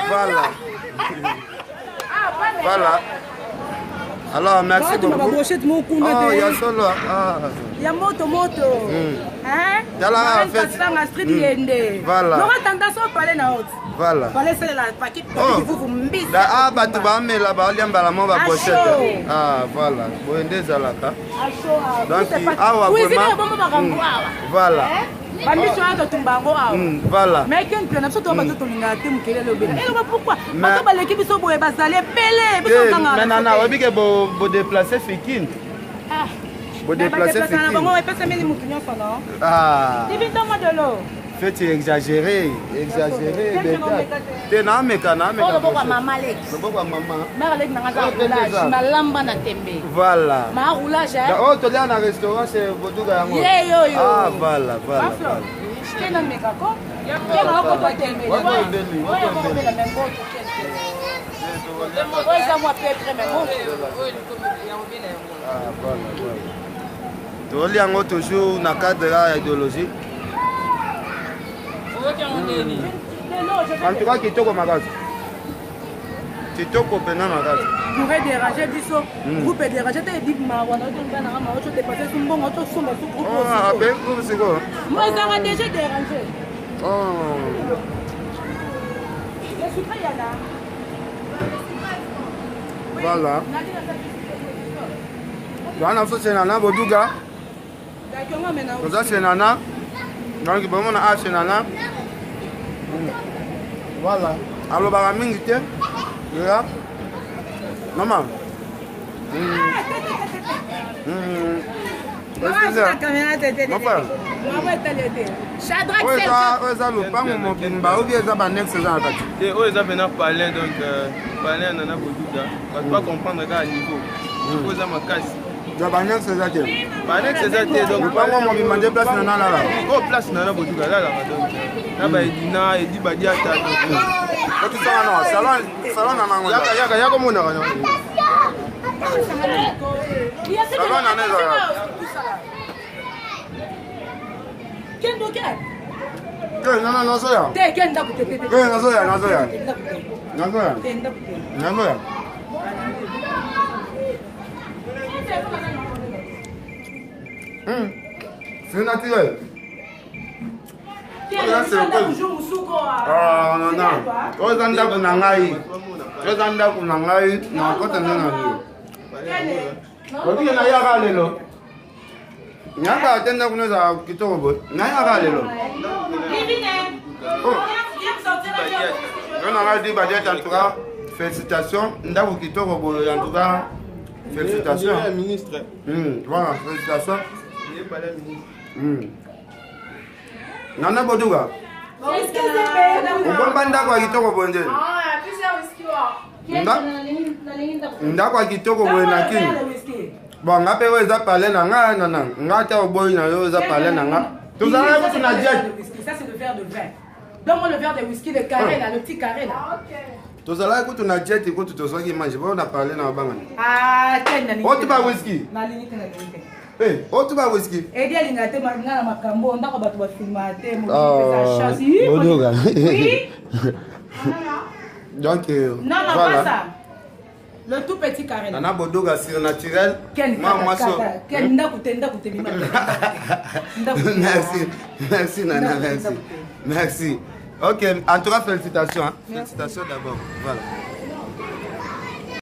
Voilà. Voilà. Alors, merci beaucoup. Ba brochette moko kuna te. Oh, ya solo. Ah. Ya moto moto. Hein? Tala en fait. Sanga street yende. Voilà. Nora tendance au palais na haute. Voilà. Palais c'est la paquet paquet vous vous mbisi. Da ah bato ba mela ba lia mbala mo ba brochette. Ah voilà. Boye nde ezalaka. Donc awa vraiment. Cuisine makambo awa. Voilà. Bamiso wana totumba yango awa. Voilà. Mais ken mpe na biso toba bato tolingaka te mokili elobela. Eloba pourquoi? Bato baleki biso boye bazali ebele biso ozangaka. Mais nana oyebi ke bo bo déplacer Fikin. Ah. Bo déplacer Fikin. Na bango epesameli motu nyonso non? Ah. Divine moi de l'eau. Feti exagéré, exagéré, beta. Te na meka na meka. Loboko ya mama leki. Loboko ya mama. Mère leki na nga roulage, malamba na tembe. Voilà. Ma roulage hein. Oh tolia na restaurant chez Boduga yango. Ye yo yo. Ah voilà, voilà. Ke na meka ko. Ke na ko to tembe. Wako mbeli, wako mbeli. Oyo eza mwa petre mais bon. Ah voilà, voilà. Tolia yango toujours na cadre ya idéologie. En tout cas kitoko makasi. Kitoko mpena makasi. Pourrait déranger biso groupe déranger te edi mawa na otonga na ma oto dépasser su mbongo oto somba su groupe. Ah ben groupe sikoyo. Moi ezanga déjà déranger. Oh. Le sucré yana. Voilà. Wana biso chez Nana Boduga. Toza chez Nana. Donc bomona a chez Nana. Voilà. Alobaka mingi te. Ya. Mama. Oyo eza lopango mobimba obi eza banexe eza na kati te oyo eza mpena palin donc palin ya nana boduga bato bacomprendre kaka niveau oyo eza makasi donc banexe eza te banexe eza te donc lopango mobimba nde place nana alala oyo place nana boduga alalaka donc na baedina edi badiata donc otisanga na salon salon na nango yaka yaka yaka omonaka na salon nana ezalaka te nana nazoya te nazoya nazoya nazoya nazoya C'est naturel. Ah, non, non. Oyo eza ndako na ngai. Oyo eza ndako na ngai na kota nde na yo. Obike nayaka lelo. Nayaka te ndako no ezala kitoko boye. Nayaka lelo. Yo na ngai di badiate en tout cas félicitations ndako kitoko boye en tout cas félicitations. Ministre. Voilà, félicitations. Nana Boduga. Obomba ndako ya kitoko boye nde. Ndako ya kitoko boye na kini. Bon, nga mpe oyo eza palais na nga nana. Nga ata oboyi na yo eza palais na nga. Tozalaki kutu na jet. Ça c'est le verre de vin. Donne-moi le verre de whisky, le carré là, le petit carré là. Tozalaki kutu na jet kutu tozwaki image bo na parler na babangani. Ah, ken Otu ba whisky. Nalingi te nalingi te. Eh, otu ba whisky. Edi alinga te nga na makambo ndako bato bafilma te Ah, Boduga. Donc, Non, non, voilà. pas ça. Le tout petit carré. Nana Boduga surnaturel. Ken Moi, moi, so- Ken ndako te ndako te bima. Ndako te. Merci, merci Nana, Ndako te, merci. ndako te. Merci. Ok, en tout cas, félicitations. Hein. Félicitations d'abord. Voilà.